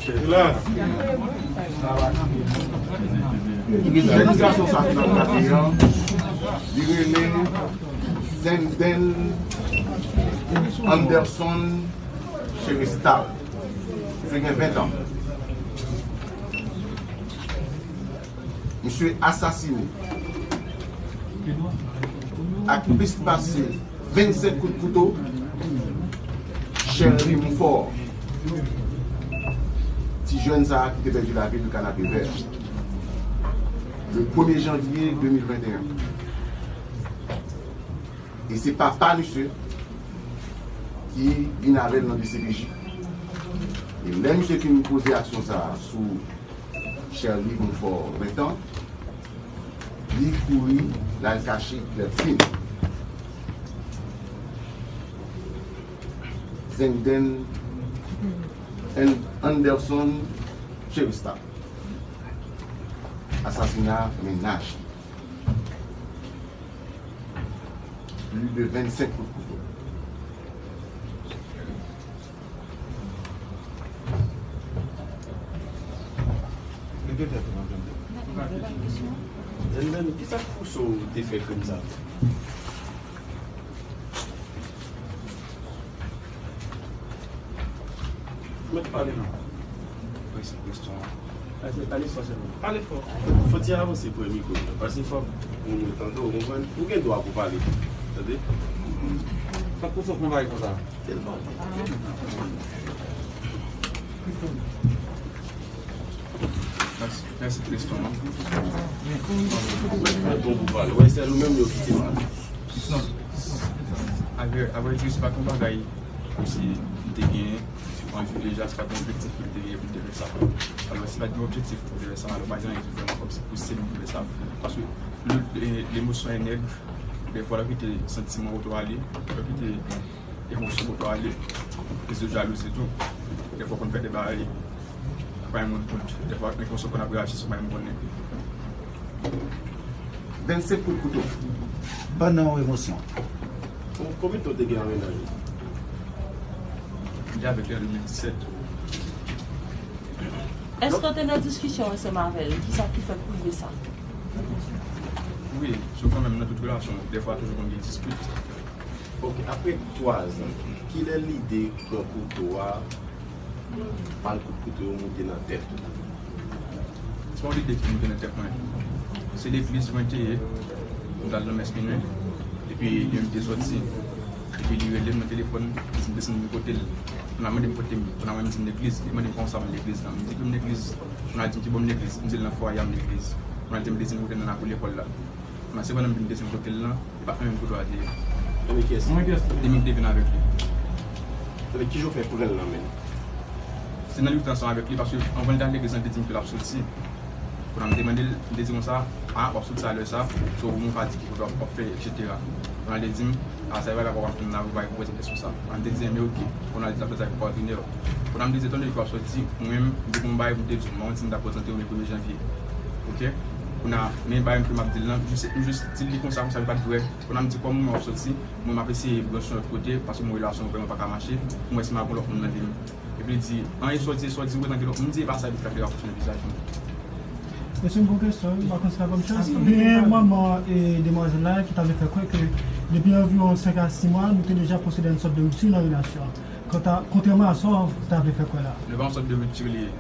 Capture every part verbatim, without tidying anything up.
Jèn gason sa ki nan kay la, li rele Zenden Anderson Cherestal. Misye gen ven tan. Misye asasine ak plis pase vennsenk kout kouto Sherly Monfort, ti jèn sa a ki te pèdi lavi l nan Kanapevè, le premye janvye de mil venteyen. E se papa misye ki vin avè l nan D C P J. E lè misye fin poze aksyon sa a sou Sherly Monfort, ven tan, li kouri, l al kache Clertine. Zenden An-, Anderson Cherestal. Asasina mennaj. Plis de vennsenk kout kouto. Leve tèt ou, madanm. Zenden, kisa k pouse w te fè krim sa? Mèt pale non. Prese kesyon an. Pale fò sèlman. Pale fò. Fò ti avanse pou mikwo yo. Paske fòk moun yo tande w, konprann? Ou gen dwa pou pale. Tande? Fòk pou sòf nan bagay konsa. Tèlman. Mèsi, mèsi Tristan. Mwen bon pou pale. Wè, se nou menm yo kite pale. Non. Avè, avèdire, se pa t yon bagay kòmsi m te gen anvi deja, se pa t yon objektif ke m te gen pou m te fè sa. Alò, si pa t gen objektif pou m te fè sa, alò, pa gen anyen ki vrèman kòmsi pouse m pou m fè sa. Paske le, le, lemosyon e nèg, dèfwa, lè w kite santiman w tou ale, lè w kite emosyon w tou ale, kriz de jalouzi tou, dèfwa w konn fè de bagay, pa yon moun tout, dèfwa, emosyon konn ap reyaji san pa yon moun konnen. Vennsenk kout kouto. Ban nan yon emosyon. Kon-, konbyen tan w te gen an mennaj ou? M te avèk li an de mil disèt. Èske w te nan diskisyon ansanm avè l? Kisa ki fè w rive sa? Wi, sou kanmenm nan tout relasyon, dèfwa toujou konn gen dispit. Ok, apre twa zan, kilè lide pran kouto a, pral kout kouto yo moute nan tèt ou? Se pa yon lide ki moute nan tèt mwen. Se legliz mwen te ye, m t al nan mès minwi, epi li menm te sòti, epi li rele m nan telefòn, li di m desann vin kote l. Kounye a mande m kote m, kounye a mwen m di m legliz, li mande m kòman sa m legliz la. M di ke m legliz, kounye a li di m ki bò m legliz, m di l nan fwaye a m legliz. Kounye a li di m desann kote l nan lakou lekòl la. Kounye a se pandan m vin desann kote l lan, e pa menm kote a te ye. Ebyen kiyès? Li menm ki te vin avèk li. Ebyen kijan w fè pran l nan men l? Se nan lite ansanm avèk li, paske anvan l te al legliz lan, li te di m ke l ap soti. Kounye a m te mande l, m te di konsa, a, w ap soti a lè sa, so ou menm w ka di ki kote w ap, w ap fè, etsetera. Kounye a li te di m, a, sa e bagay pa w ap fè m la, ou pa gen pou poze m kesyon sa. Kounye a m te di, enben oke. Kounye a li di l ap soti avèk patnè. Kounye a m te di, etandone ke w ap soti, mwen menm, m te gen yon bagay pou m te di w, m pa konn si m ta prezante w, men premye janvye. Oke? Kounye a, men bagay ke m ap di l lan, m jis, m jis di l li konsa, konsa li pa t vre. Kounye a m di kòm mwen w ap soti, mwen m ap eseye branche yon lòt kote, paske mwen relasyon an vrèman pa ka mache, pou m wè si m ap gen lòt moun nan vi m. Epi li di, an, e sa w di, e sa w di, ou gentan gen lòt moun, m di, e pa sa, epi l frape raproche nan vizaj mwen. Mesye, m gon kesyon, wi, m pa konn si n ap ban m chans. Gen manman e demwazèl la ki ta vle fè kwè ke depi anviwon senk a sis mwa, nou te deja pwosede a yon sòt de ripti nan relasyon an. Kanta, kontrèman a sa w ta vle fè kwè la. Nou pa yon sòt de ripti li ye.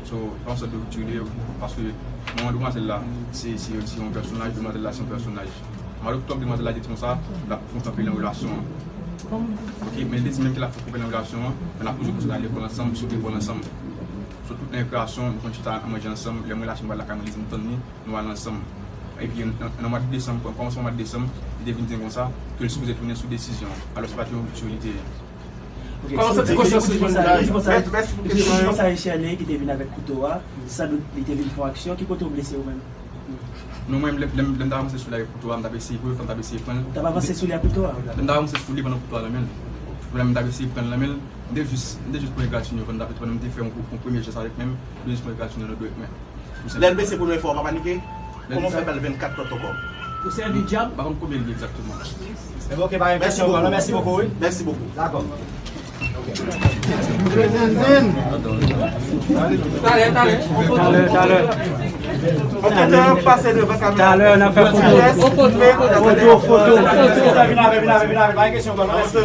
So, pa yon sòt de ripti li ye, paske manman demwazèl la, se, se, se yon pèsonaj, demwazèl la, se yon pèsonaj. Malotòp demwazèl la te di konsa, l ap fè yon kanpe nan relasyon an. Ok, men li te di menm ke l ap fè kanpe nan relasyon an, men n ap toujou kontinye al lekòl ansanm, sot lekòl ansanm. So, tout nan rekreasyon, nou konn chita, al manje ansanm, lè mwen lache m pral lakay mwen, li di m tann li, nou al ansanm. Epi, nan, nan mwa desanm, kòmansman mwa desanm, li te vin di m konsa, ke l sipoze tounen sou desizyon an. Alò, se pa t yon ripti li te ye. Ok, kòman w santi konsyans ou? Mèsi pou kesyon an. Mèsi pou kesyon an. Depi konsa, e Sherly ki te vin avèk kouto a, san dout li te vin fè yon aksyon. Ki kote w blese ou menm? Non, mwen, lè, lè, lè m t ap avanse sou li avèk kouto a, m t ap eseye, premye fwa m t ap eseye pran l. W t ap avanse sou li ak kouto a? Lè m t ap avanse sou li pandan kouto a nan men l. Lè m t ap eseye pran l nan men l, m te jis, m te jis pran egratign yo pandan m t ap, pandan m te fè yon, yon premye jès avèk men m, m te jis pran egratign yo nan dwèt mwen. Lè l blese premye fwa, w pa panike? Kòman w fè ba l vennkat lòt ankò? Ou sèvi dyab? M pa konn konbyen l gen egzakteman. Ebyen, ok, pa gen kesyon, mèsi bokou, wi. Mèsi bokou. Dakò. Talè, talè. Talè, talè. Talè, n ap fè foto. Foto, foto. Vin avè, vin avè, vin avè. Pa gen kesyon, pa gen kesyon.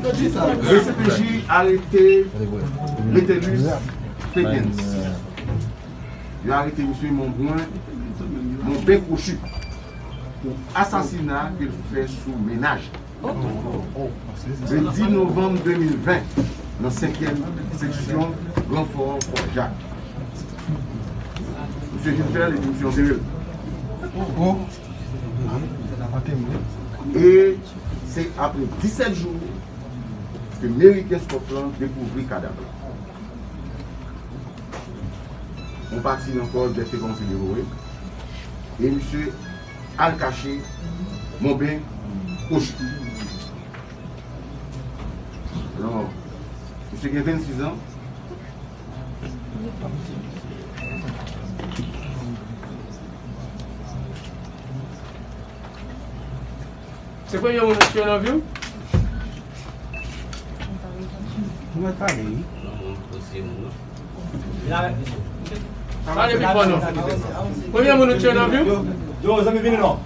D C P J arete Metellus Fedens. Yo arete misye Monbren, Monben Kwochi, pou asasina ke l fè sou mennaj. Le dix novanm de mil ven, nan senkyèm seksyon Gran Fò Fò Jak. Misye vin fè l epi misye antere l. E se apre disèt jou ke meri Kenskòf lan dekouvri kadav la. Yon pati ankò bèt te kòmanse devore. E misye al kache Monben Kwochi. Alò, misye gen vennsis an. Se premye moun ou tiye nan vi w? Ou mèt pale, wi. Pale pi fò non. Premye moun ou tiye nan vi w? Yo, zanmi, vini non.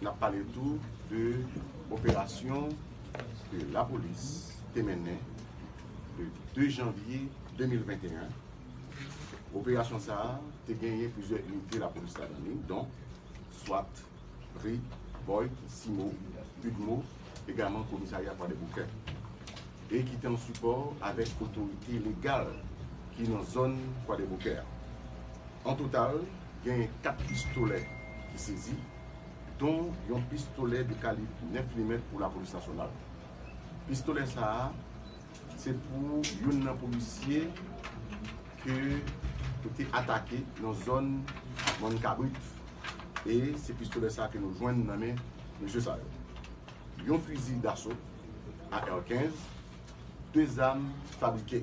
N ap pale tou de operasyon ke lapolis te mennen le de janvye de mil venteyen. Operasyon sa a te genyen plizyè inite lapolis ladan li, donk swat, rit, boyd, simo, udmo, egalman komisarya Kwadèboukè, e ki te an sipò avèk otorite legal ki nan zòn Kwadèboukè a. An total, genyen kat pistolè ki sezi, don yon pistolè de kalib nèf milimèt pou lapolis nasyonal. Pistolè sa a, se pou youn nan polisye ke yo te atake nan zòn Mòn Kabrit. E se pistolè sa a ke nou jwenn nan men mesye sa yo. Yon fizi daso, A R kenz, de zam fabrike.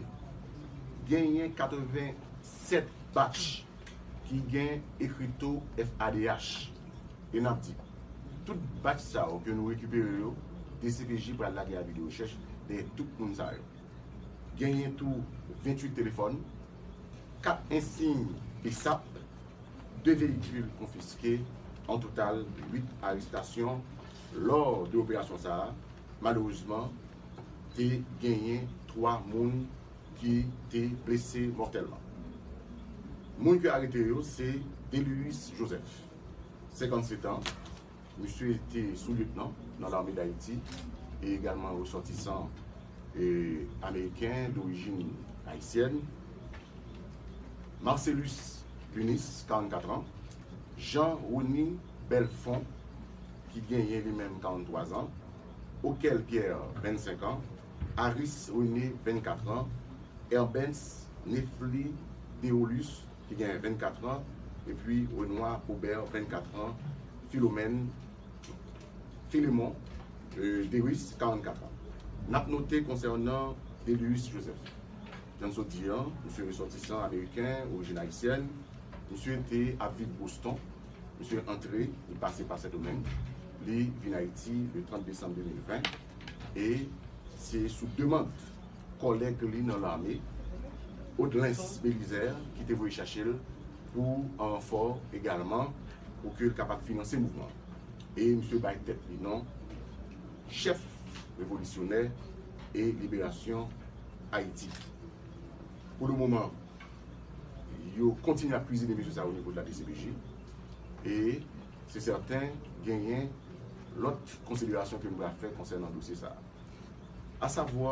Genyen katrevennsèt batch ki gen ekrito F A D H. E n ap di, tout batch sa yo ke nou rekipere yo, D C P J pral lage avi de rechèch dèyè tout moun sa yo. Genyen tou venntuit telefòn, kat ensiy B S A P, de veyikil konfiske, an total uit arestasyon lò de operasyon sa a. Malerezman, te genyen twa moun ki te blese mòtèlman. Moun ki arete yo se Delius Joseph, senkannsèt an. Misye te sou-lyetnan nan Lame d Ayiti e egalman resòtisan, e, ameriken dorijin ayisyèn. Marcelus Lunis, karannkat an. Jean Rony Belfond, ki genyen li menm karannntwa zan. Okel Pierre, vennsenk an. Aris René, vennkat an. Herbens Nefli Deolus, ki gen vennkat an, epi Renoir Aubert, vennkat an, Philomène, Philemon, euh, Deris, karannkat an. N ap note konsènan Delius Joseph. Jan n sot di an, misye resòtisan ameriken, orijin ayisyèn, misye te ap viv Boston, misye antre, li pase pa Sendomeng, li vin Ayiti le trant desanm de mil ven, e se sou demann kòlèg li nan lame, Odlens Belizaire, ki te voye chache l pou an ranfò egalman, pou ke l kapab finanse mouvman. E misye bay tèt li non chèf revolisyonè e liberasyon Ayiti. Pou le moman, yo kontinye ap kwizine mesye sa o nivo de la D C P J, e se sèten genyen lòt konsiderasyon ke m pral fè konsènan dosye sa a. Asavwa,